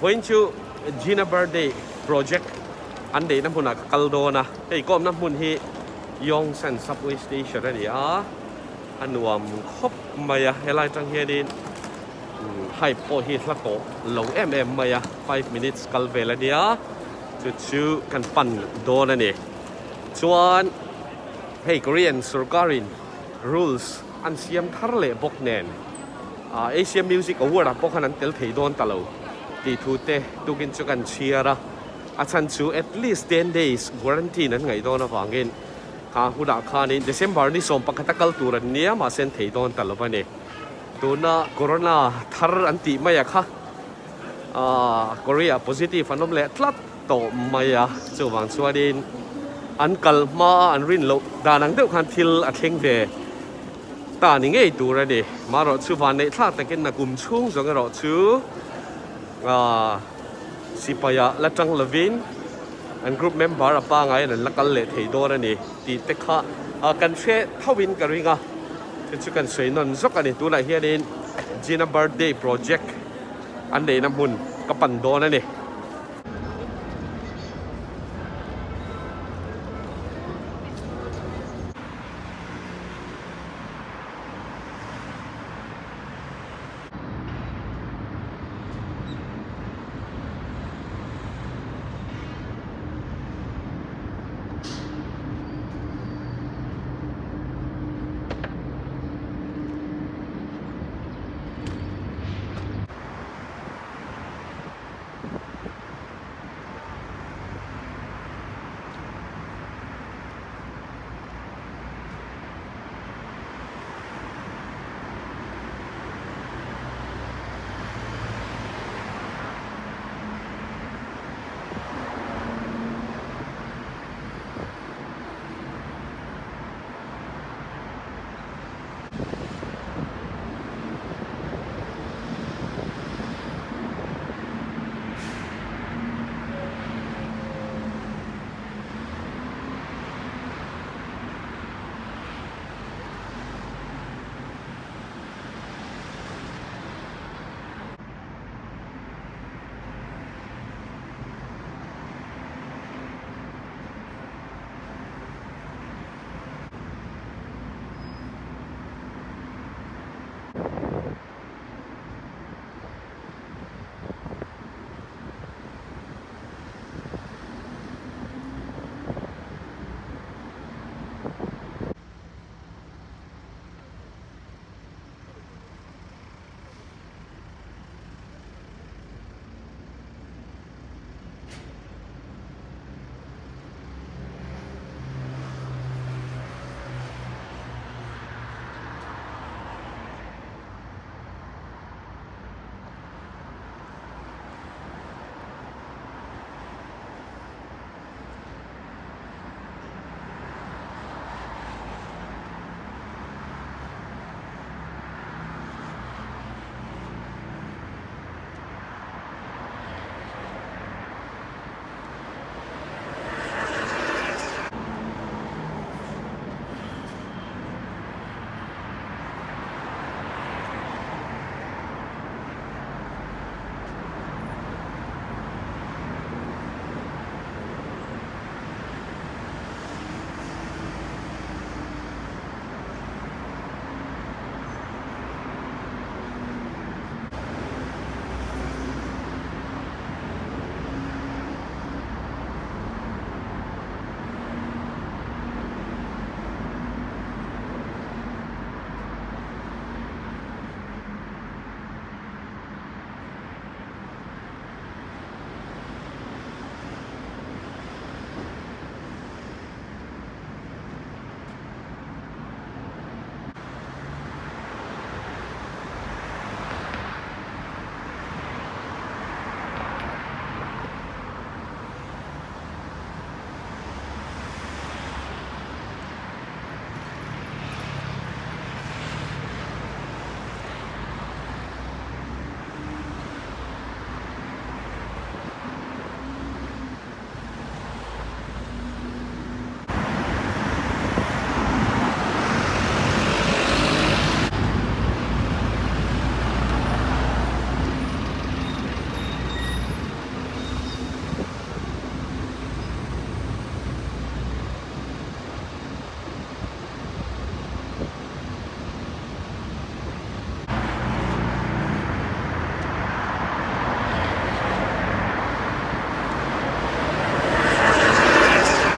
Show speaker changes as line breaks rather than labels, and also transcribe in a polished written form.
Vawiin chu Gina Birthday project an neihna hmunah ka kal dawn a, hei kawmna hmun hi Yongsan Subway Station a ni a, a nuam khawp mai a, helai atang hianin hype pawh hi hla tawh lo em em mai a, 5 minutes kal vel a nia, chu chu kan pan dawn a ni. Chuan hei Korean sorkarin rules an siam thar leh bawk nen Asia Music Award ah pawh khan an tel thei dawn ta lo tih thu te tukin chu kan chhiar a, a chhan chu at least 10 days quarantine an ngaih dawn avangin kha hunah khanin December ni 11 a kal tur an nia, mahse an thei dawn ta lo a ni. Tuna corona thar an tih mai a kha Korea positive an awm leh tlat tawh mai a, chuvang chuanin an kal hma an rin loh dan ang deuh khan thil a thleng ve ta ni ngei tur a ni. Marawh chu van neih thlak takin na kum chhung zawng erawh chu sipaia la tang lovin an group member a pangaiin an la kal leh thei dawn a ni tih te kha kan hre tho in ka ring a, chu chu kan sawi nawn zawk a ni. Tunah hianin Gina Birthday project an neihna hmun ka pan dawn a ni.